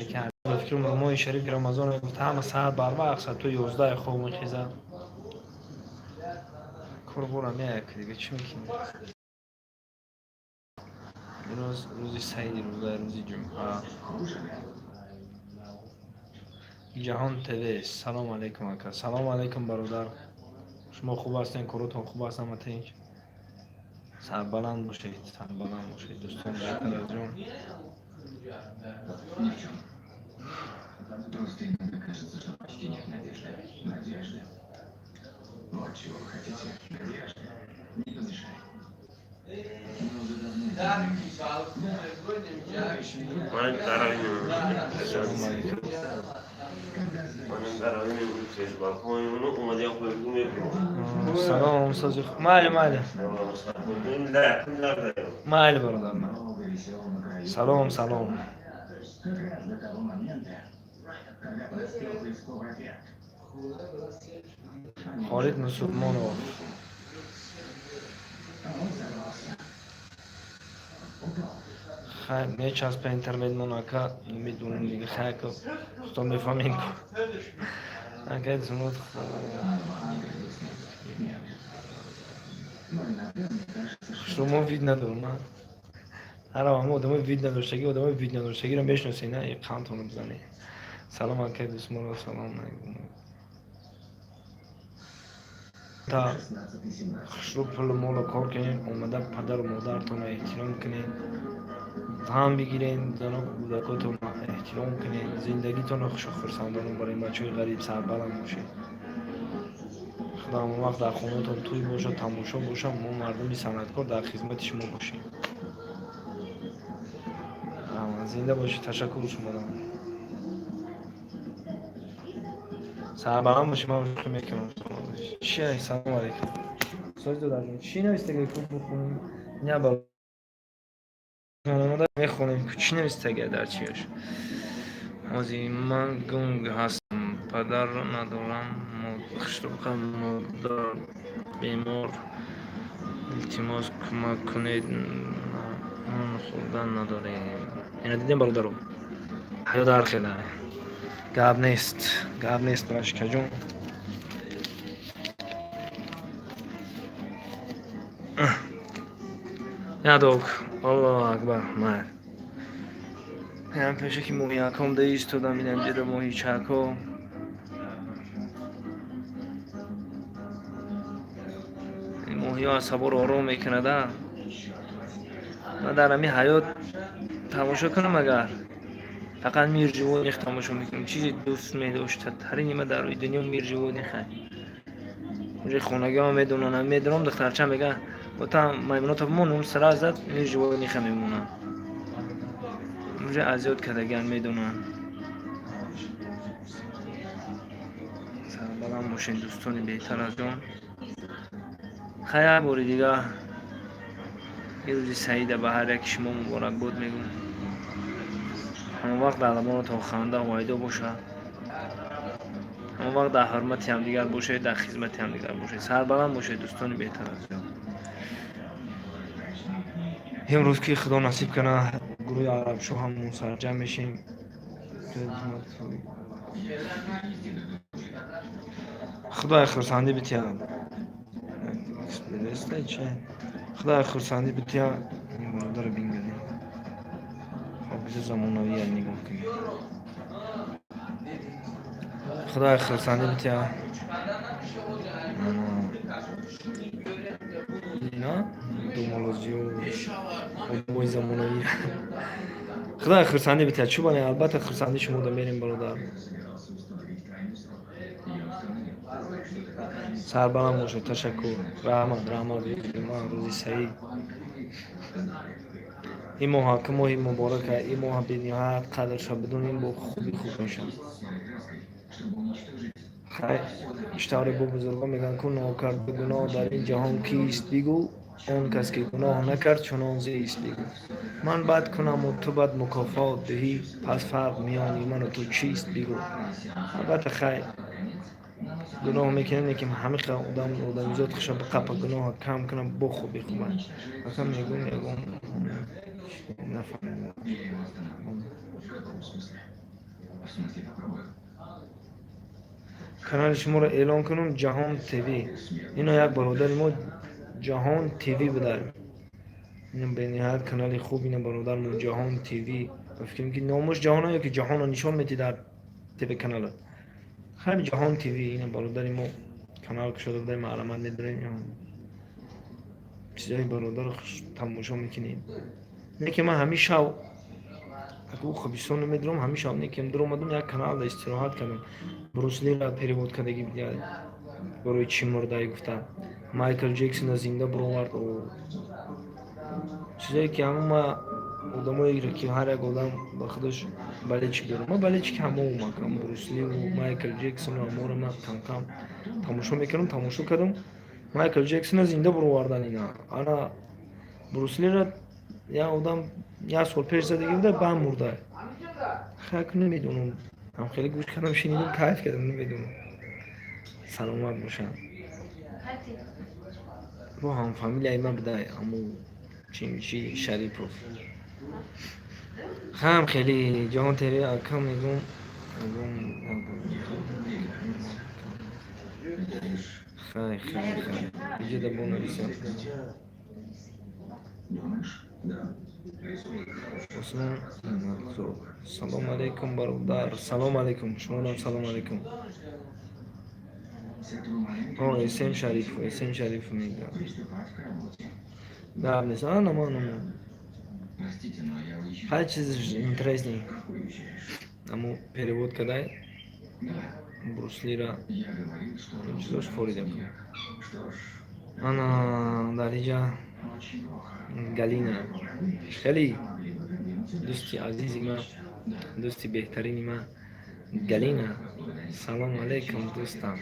Фикрам, моҳи шарифи Рамазон гуфта, ҳама саат барвақт, соату 11 хоб мехезад. Корбора меяк, дига чӣ мекунӣ? Имрӯз рӯзи саиди рӯза, рӯзи ҷумъа. Ҷаҳон ТВ, салом алейкум, ака. Салом алейкум, бародар. Шумо хуб ҳастен? Коротон хуб аст, ҳама тинч? Сарбаланд бошед, сарбаланд бошед, дӯстон беҳтаразҷон. Ни в чем. Просто иногда кажется, что почти нет надежды. Надежды. Вот чего вы хотите. Надежды. Не помешает. Мы уже давно это еще не Ман дарои Салом алейкум. Когда знаешь, манам дарои чиз балкони омадем, хӯрду мебурам. Салом, сози, майли, майли. Майли, бародар, майли. Много веселого на краю. Салом, салом. Как раз до того момента, когда подоспел поисковый отряд. Они Холид Мусулмонов. А он взорвался. Упал. Хай, мечаспа интернетмон, ака, намедонам дига. Хай, ака, худо мефаҳмем. Ака зумуд. Не гордюсь, нет. Нет. Но иногда мне кажется, что Шумо вид надорам, ҳара ҳама одамои вид надоштагӣ, одамои вид надоштагиро мешиносед, на қандтонро бизанед. Салом, акай Дусмонов, салом алейкум. Та 16-17. Хушрӯ пулу моло кор кунед, омада падару модаратонро эҳтиром кунед, зан бигиред, зану кӯдакотонро эҳтиром кунед, зиндагитонро хушу хурсандона барои бачаҳои ғариб. Сарбаланд бошед. Худо ҳамон вақт дар хонатон тӯй бошад, тамошо бошад, мо мардуми санъаткор дар хизмати шумо бошем. Зинда бошед, ташаккур шуморо, сарбаланд бошед. Ман шӯхӣ мекунам. Чи, салом алейкум, соз додарҷон, чӣ навистага, ку бихонем? Не, омода мехонем, чӣ навистага дар чиаш. Ҳозир ман гунг ҳастам, падар надорам, хушруқа, модар бемор, илтимос, кӯмак кунед, нон хӯрдан надорем. Ина дидем, бародаро, ҳаёт ҳар хела. Гап нест, гап нест, брашкаҷон. Ядок, Аллоҳу акбар, мар. Ям пеша ки моҳияком да истодам, инам ҷида моҳичако. Ин моҳиё асаборо ором мекунада. Ман дар ҳамин ҳаёт тамошо кунам, агар фақат Мир животных тамошо мекунам. Чизи дӯст медоштатарини ма дар рӯи дунё Мир животных. Уже хонагиҳо медонанд, медонам, духтарча мега: «Бота маймунота бимон», сара зад Мир животных мемонанд. Уже аз ёд кардагиан, медонанд. Сарбаланд бошед, дӯстони беҳтар аз ҷон. Хай, як бори дига ин рӯзи саида ба ҳар яки шумо муборакбод мегӯм. Ҳамон вақт дар лабонатон ханда ҳувайдо бошад, ҳамон вақт дар ҳурмати ҳамдигар бошед, дар хизмати ҳамдигар бошед. Сарбаланд бошед, дӯстони беҳтар аз ҷон. Имрӯз ки Худо насиб кунад, гурӯҳи Арабшоҳ ҳамон сарҷамъ мешем. Худои хурсандӣ битиҳад. Худои хурсандӣ битиҳад. Ин бародаро бингарем. Хоб, бизо замонавия нигоҳ кунем. Худои хурсандӣ битиҳад. Ина думолозиё, одамои замонавӣ. Худои хурсандӣ битиҳад. Чӯ бале, албатта, хурсандӣ шумо да мерем, бародар. Собирался установить крайний срок. Я установил. Что такое крайний срок? Сарбаланд бошед, ташаккур, раҳмат, раҳмат. Ман рӯзи саид. Ин моҳа ки моҳи муборака, ин моҳа бениҳоят қадрша бидонем, бо хуби хуб мешавад. Серой краской, чтобы уничтожить Хай, иштавре бо бузургон мегӯянд ку: «Нокарда гуноҳ дар ин ҷаҳон кист, бигӯ? Он кас ки гуноҳ накард, чунон зист, бигӯ. Ман бад кунаму ту бад мукофот диҳӣ, пас фарқ миёни ману ту чист, бигӯ?» Албатта, хай, гуноҳ мекунем, лекин ҳамиқа одам, одамизод хуша биқапа, гуноҳа кам кунам, бо хуби хуба. Ака, мегӯм, ягон нафаҳмидам. Я его остановил. В каком смысле? Канали шуморо эълон кунам, Ҷаҳон ТВ. Ино як бародари мо Ҷаҳон ТВ буда. Ина бениҳоят канали хуб, ина бародармон Ҷаҳон ТВ. Ба фикрам, ки номаш Ҷаҳона ё ки Ҷаҳонро нишон медиҳ дар ТВ канала. Ҳами Ҷаҳон ТВ, ина бародари мо канал кушода буда, маълумот медорем. Чизои бародарро тамошо мекунем. Не ки ман ҳамин шав аку Хубистон намедурам, ҳамин шав не ки дуромадам, як каналда истироҳат кардам. Брус Лира перевод кардагӣ буда, барои чӣ мурдай гуфта. Майкл Ҷексона зинда буровард. Чизое ки ҳама ма одамоеро, ки ҳар як одам ба худаш болельщик дорам. Ман болельщики ҳамаом акам, Брус Ливу Майкл Ҷексону ҳамаро ман камкам тамошо мекардам, тамошо кардам. Майкл Ҷексона зинда буровардан ина. Ана Брус Лира як одам як сол пеш задагӣ буда, баъд мурда. Хак намедонам. Ҳам хеле гӯш кардам, шунидам, кайф кардам, намедонам. Саломат бошанд. Бо ҳамфамилияи ман буда, ҳамо чимчи Шарипов. Ҳам хеле Ҷаҳон ТВ ака мегум, мегум. Хай, хай, хай. Иҷода бо нависам. Думаешь? Да. Рисунок хороший. Осмон Мадзор. Салом алейкум, бародар. Салом алейкум. Шумоам салом алейкум. С этого момента О, Эсем Шарипов, Эсем Шарипов мега. приступать к работе. Гап нест. А, намо, намо. Простите, но я уезжаю. Ҳар чиз интересный. Как уезжаешь? Амо перевод кадай Да. Брус Лира. Я говорил, что должен Чизош форида. вернуться в Нью-Йорк. Что ж, Ана дар инҷа очень плохо. Галина. Хеле Могли бы продвинуться дӯсти дальше. азизи ман, Да. дӯсти беҳтарини ман Галина. Салом алейкум, дӯстам.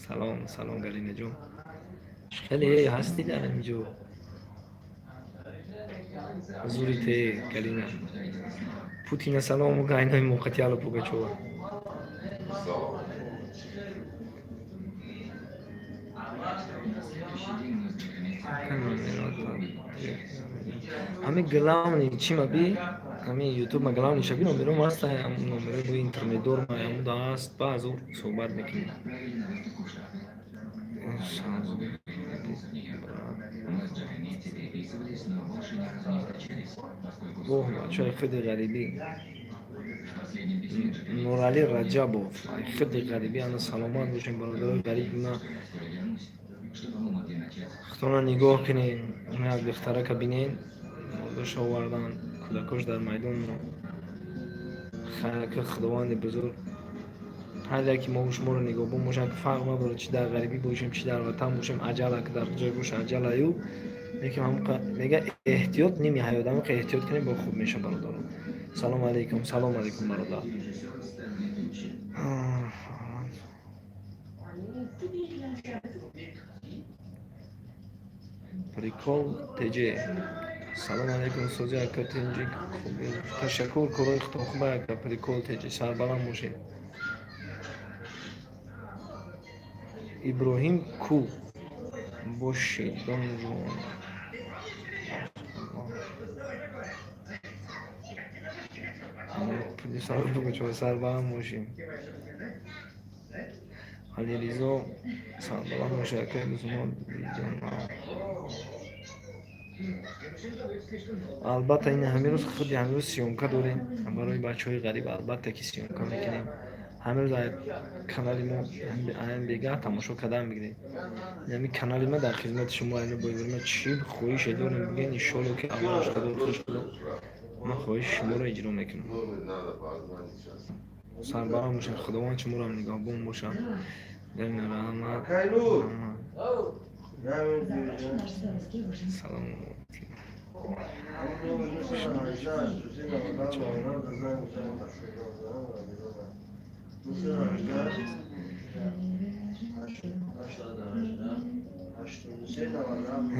Салом, салом, Галинаҷон. Хеле ҳастӣ дар инҷо. Ҳузури те, Галина. Путина салом гайнои муқати Алла Пугачова. Салом. На следующий день мы с Джеком Ҳами главный чӣ маби? Ҳами ютуб ма главный шаби номером ҳаст, номерои бо интернетдор ма ҳамуда ҳаст, ба аз ӯ суҳбат мекунем. Отправили на выставку в Штаты. Вернулся в Нью-Йорк. Мы с Джакометти переписывались, но больше ни разу не встречались, поскольку Воҳ, бачаи худи ғарибӣ. в последнем письме Джакометти Нуралӣ Раҷабов, ай худи ғарибӣ, ана саломат бошем, бародарои ғариби ман. скоро вернусь, чтобы мы могли начать Худтонро нигоҳ кунед, як духтарака бинед, мордоша овардан, кӯдакош дар майдон. Хайрака Худованди бузург ҳар яке мо шуморо нигоҳбон бошад, фарқ надорад, чӣ дар ғарибӣ бошем, чӣ дар ватан бошем, аҷала ки дар ҷой боша, аҷалаю лекин ҳамқа мега эҳтиёт ними ҳаёт, ҳамқа эҳтиёт кунем, бо хуб меша, бародарон. Салом алейкум, салом алейкум, бародар. Режиссер Стэнли Туччи. Прикол ТЖ. Салом алейкум, сози ака, тинҷи, хубӣ? Ташаккур, корои худо хуба, ака Прикол ТЖ, сарбаланд бошед. Иброҳим ку бошед, донҷон. Сарбаланд бошем. Алиризо, сарбаланд бошед, акаи Гузмон. Албатта, ин ҳамин рӯз, худи ҳамин рӯз съёмка дорем барои бачаҳои ғариб, албатта ки съёмка мекунем. Ҳамин рӯз канали мо аян бегаҳ тамошо кардан бигиред. Ҳамин канали ма дар хизмати шумо, аян боибор, чӣ хоҳише дорем, бигӯен, иншолло ки Аллоҳ худо хуш кунад, ман хоҳиши шуморо иҷро мекунам. Номер надо позвонить сейчас. Сарбаланд бошед, Худованд шуморо нигаҳбон бошад. Раҳмат. Кайнур. Салом.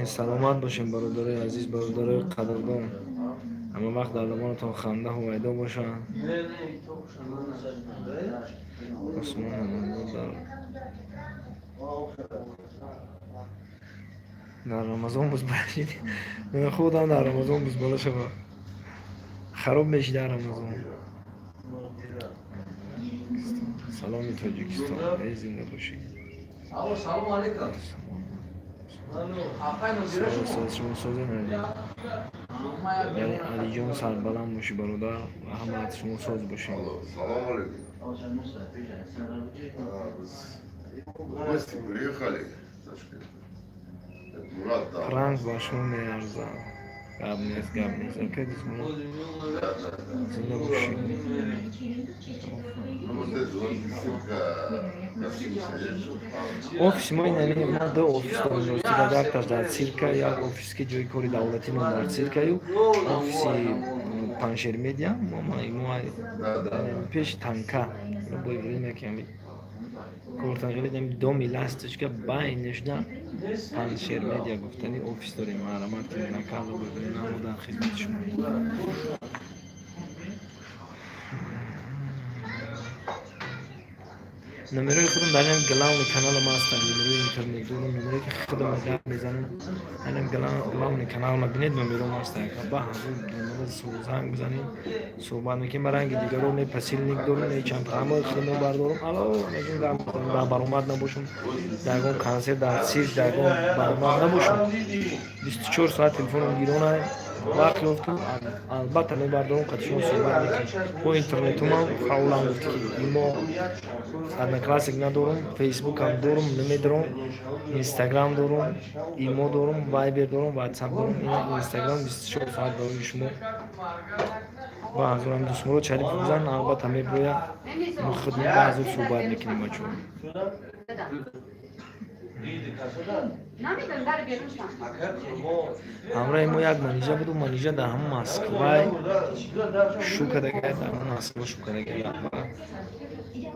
Саломат бошем, бародарои азиз, бародарои қадрдон. Ҳама вақт дар лабонатон ханда ҳувайдо бошад. Осмон дар Рамазон бузбала шид. Худам дар Рамазон бузбала шава, хароб меши дар Рамазон. Саломи Тоҷикистон, эй, зинда бошӣ. Алло, салом алейкум. Апай Нозира, шумо? Соз, шумо созем, яъне Алиҷон, сарбаланд бошӣ, бародар, раҳмат, шумо соз бошед. Алло, салам алейкум. А, в гости приехали. Ташкент. Это Мурат дал. Пранк ба шумо меарзад. Гап нест, гап нест, ака дисмон. Да. Зинда бошӣ. Ну вот это вот ссылка костюм сидит. Офиси мо инами, ма ду офис дорем, ростида якташ дар цирка, як офис ки ҷои кори давлатимон дар циркаю, офиси Паншер Медиа мо пеши танка бо время ки ами кортанғели доми Ласточка байнешда Паншер Медиа гуфтани офис дорем. Марҳамат ки накарда бибинем, мо дар хизмати шумо. Номерои худам дар ин главный каналам ҳастанд, номерои интернет дорам, номере ки худам гап мезанам, ҳанам главный каналма бинед, номером ҳастанд. Ба ҳазур номера занг бизанед, суҳбат мекунем. Ба ранги дигаро не посильник дорам, не чанд ҳамаи худам бардорам, ало мегӯм, гап мезанам. Дар баромад набошам, дар ягон консерт, дар цирк, дар ягон баромад набошам, 24 соат телефоном гиронай. Вақт ёфтам, албатта мебардорам, қати шумо суҳбат мекунем. Бо интернетумам фаъолам, гуфт ки имо, Одноклассник надорам, Фейсбукам дорам, намедорам, Инстаграм дорам, имо дорам, Вайбер дорам, Ватсап дорам. Ина Инстаграм 24 соат барои шумо. Ба ҳазурам Дӯстмурод Шарипов бизан, албатта меброя. Мо худ ба ҳазур суҳбат мекунем, бачаҳо. Намедонам, дар берун шудам. Ҳамроҳи мо як манижа буду, манижа дар ҳамон Москвай шу кардага, дар ҳамон Москва шу кардага.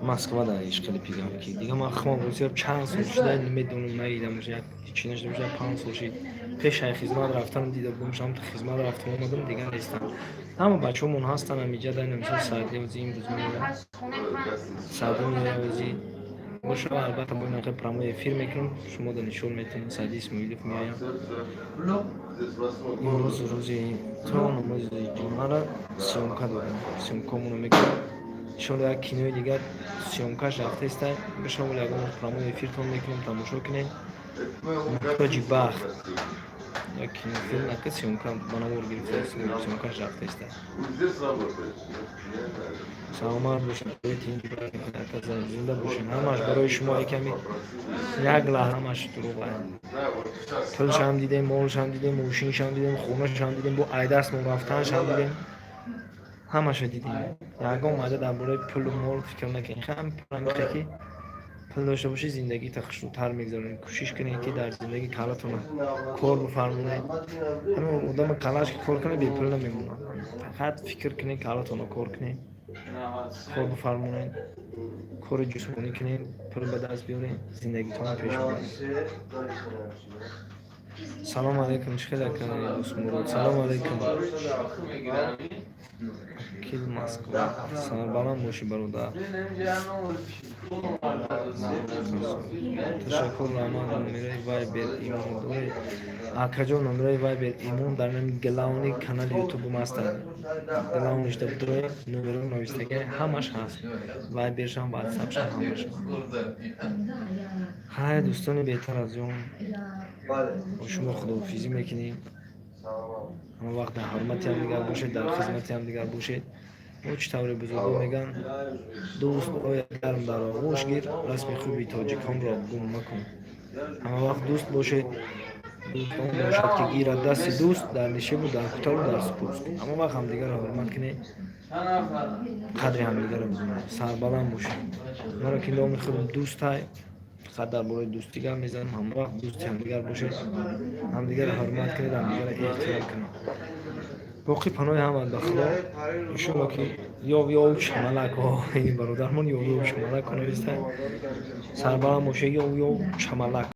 Москва дар ишқили пигам ки дига ман худам русия чанд сол шуда намедонам, надидам, як чӣ нашуда, 5 сол шид. Пешаи хизмат рафтанам дида будам, шам хизмат рафтам, омадам, дига нестам. Ҳама бачаҳомон ҳастанд ҳамиҷа дар мисол Саъди ози имрӯз меояд, Саъди меояд ози бошава, албатта бо ин прямой эфир мекунам, шумо да нишон метавонед. Саъди Исмоилов меояд имрӯз, рӯзи то намози ҷумъара съёмка дорем, съёмкамонро мекунем иншоалло. Як кинои дигар съёмкаш рафтаиста, бишавол ягон прямой эфиртон мекунем, тамошо кунем. Муҳтоҷи бахт, як кинофилм ака съёмка ба навор гирифта, съёмкаш рафтаиста. Здесь работает. Я знаю. Саломат бошед, зинда бошед. Ҳамаш барои шумо яками як лаҳза, ҳамаш дурӯға. Да, вот сейчас. Пулшам дидем, молшам дидем, мошиншам дидем, хонашам дидем, бо айдастмон рафтаншам дидем, ҳамаша дидем. Ягон майда дар бораи пулу мол фикр накунед. Ҳам пулам ки пул дошта бошӣ, зиндагита хушнудтар мегзаронед. Кӯшиш кунед, ки дар зиндагӣ калатона кор бифармонед. Ҳамин одама калаш ки кор кунад, бепул намемонад. Фақат фикр кунед, калатона кор кунед, кор бифармонед, кори ҷисмонӣ кунед, пул ба даст биёред, зиндагитона пеш баред. Салом алейкум, чӣ хел, ака Дӯстмурод? Салом алейкум. Кил Москва. Сарбаланд бошӣ, бародар. Ташаккур, раҳмат. Номераи Вайбер, имо доред, акаҷон? Номераи Вайбер, имо дар нами главный канали Ютубум ҳастанд. Главныйшда бидроед, номеро навистага, ҳамаш ҳаст, Вайбершам, Ватсапшам, ҳамаш. Ҳай, дӯстони беҳтар аз ҷон, бо шумо худоҳофизӣ мекунем. Ҳама вақт дар ҳурмати ҳамдигар бошед, дар хизмати ҳамдигар бошед. Мо чӣ тавре бузургон мегӯянд: дӯст ояд, гарм дар оғӯш гир, расми хуби тоҷиконро гум макун. Ҳама вақт дӯст бошед. Дӯст он бошад, ки гирад дасти дӯст дар нишебу дар куталу дар спуск. Ҳама вақт ҳамдигарро ҳурмат кунед, қадри ҳамдигарро бидонед, сарбаланд бошед. Маро ки номи худам дӯстай, фақат дар бораи дӯстӣ гап мезанам. Ҳама вақт дӯсти ҳамдигар бошед, ҳамдигарро ҳурмат кунед, ҳамдигарро эҳтиром кунед. Боқӣ паноҳи ҳамат ба Худо. Иншолло, ки ёв ёв чамалак, ин бародармон ёв ёв чамалак нависта. Сарбаланд бошед, ёв ёв чамалак.